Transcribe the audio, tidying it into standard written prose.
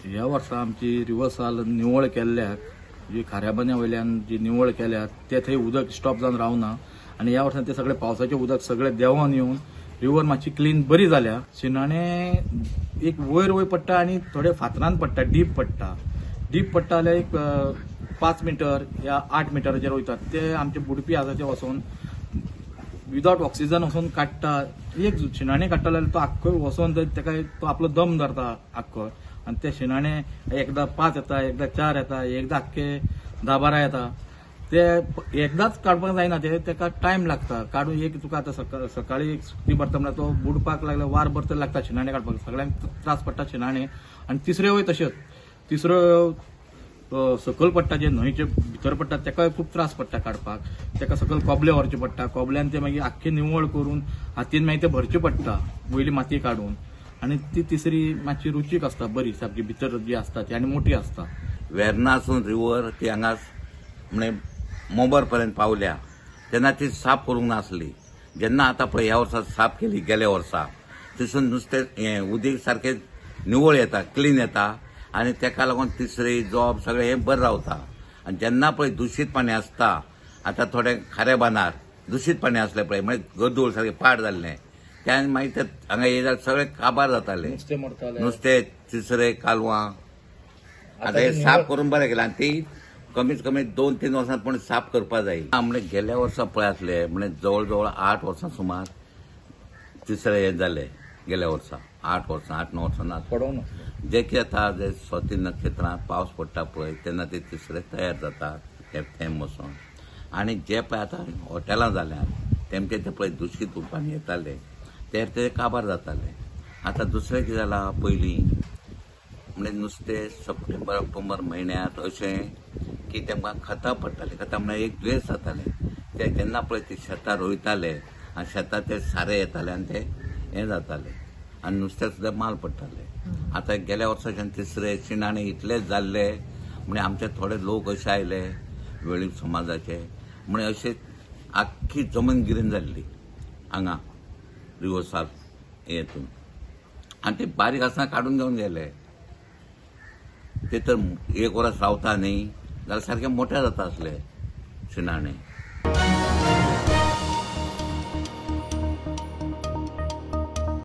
ह्या वर्सा आमची रिवर्साल निवळ केल्ल्याक जी खाऱ्या बांद्या वयल्यान जी निवळ केल्या ते थंय उदक स्टॉप जावन रावना आनी ह्या वर्सा ते सगळे पावसाचें उदक सगळे देंवोन येवन रिवर मातशी क्लीन बरी जाल्या. शिणाणे एक वयर वयर पडटा आनी थोडे फातरान पडटा, डीप पडटा. डीप पडटा जाल्यार एक 5 मिटर या 8 मिटराचेर वयतात. ते आमचे बुडपी आसा ते वचोन विदावट ऑक्सिजन वचोन काडटा. एक शिणाणे काडटा जाल्यार तो आख्खो वचोन ताका तो आपलो दम धरता आख्खो आनी ते शिणाणे एकदां 5 येता, एकदां 4 येता, एकदां आख्खे 10-12 येता. ते एकदांच काडपाक जायना, ते ताका टायम लागता काडून. एक तुका आतां सकाळी एक सुकती भरता म्हणल्यार तो बुडपाक लागला वार भर तरी लागता शिणाणे काडपाक, सगळ्यांक त्रास पडटा शिणाणे. आनी तिसऱ्यो तशेंच, तिसऱ्यो सकयल पडटा जे न्हंयचे भितर पडटा ताकाय खूब त्रास पडटा काडपाक. ताका सकयल कोबले व्हरचे पडटा, कोबल्यान ते मागीर आख्खे निवळ करून हातीन मागीर ते भरचे पडटा वयली माती काडून. आनी ती तिसरी मातशी रुचीक आसता बरी, सामकी भितर जी आसता ती आनी मोटी आसता. वेर्नासून रिवर ती हांगा म्हणजे मोबर पर्यंत पावल्या तेन्ना ती साफ करूंक नासली. जेन्ना आतां पळय ह्या वर्सा साफ केली, गेल्या वर्सा थंयसून नुस्तें हें उदीक सारकें निवळ येता, क्लीन येता आनी तेका लागून तिसरी जॉब सगळें हें बरें रावता. आनी जेन्ना पळय दुशीत पाणी आसता, आतां थोडे खाऱ्या बांदार दुशीत पाणी आसलें पळय, म्हणजे गदूळ सारकें पाड जाल्लें, त्यान मागीर ते हांगा येयले जाल्यार सगळें काबार जातालें, नुस्तें मरतालें, नुस्तें तिसरे कालवां. आतां हें साफ करून बरें केलें आनी ती कमीत कमी 2-3 वर्सां पूण साफ करपा जाय. म्हणजे गेल्या वर्सा पळय आसले म्हणजे जवळ जवळ 8 वर्सां सुमार तिसरे हें जालें. गेल्या वर्सा 8 वर्सां 8-9 वर्सां ना पडोवंक. जे कितें आतां जे स्वती नक्षत्रांत पावस पडटा पळय तेन्ना ते तिसरे तयार जाता ते थेंब वचोन. आनी जे पळय आतां हॉटेलां जाल्यात तेमचे ते पळय दुशीत पाणी येताले ते ते काबार जाताले. आतां दुसरें कितें जालां, पयलीं म्हणजे नुस्तें सप्टेंबर ऑक्टोबर म्हयन्यांत अशें की तेमकां खतां पडटालीं. खतां म्हळ्यार एक दुयेंस जातालें. ते जेन्ना पळय ते शेतां रोयताले आनी शेतां ते सारें येतालें आनी ते हें जातालें आनी नुस्त्याक सुद्दां माल पडटाले. आतां गेल्या वर्साच्यान तिसरे शिणाणे इतले जाल्ले म्हणजे आमचे थोडे लोक अशे आयले वेळीप समाजाचे, म्हणजे अशे आख्खी जमन गिरीन जाल्ली हांगा रिवर्साल हेतून. आनी ते बारीक आसतना काडून घेवन गेले. ते तर एक वरस रावता न्ही जाल्यार सारके मोठे जाता आसले शिणाणे.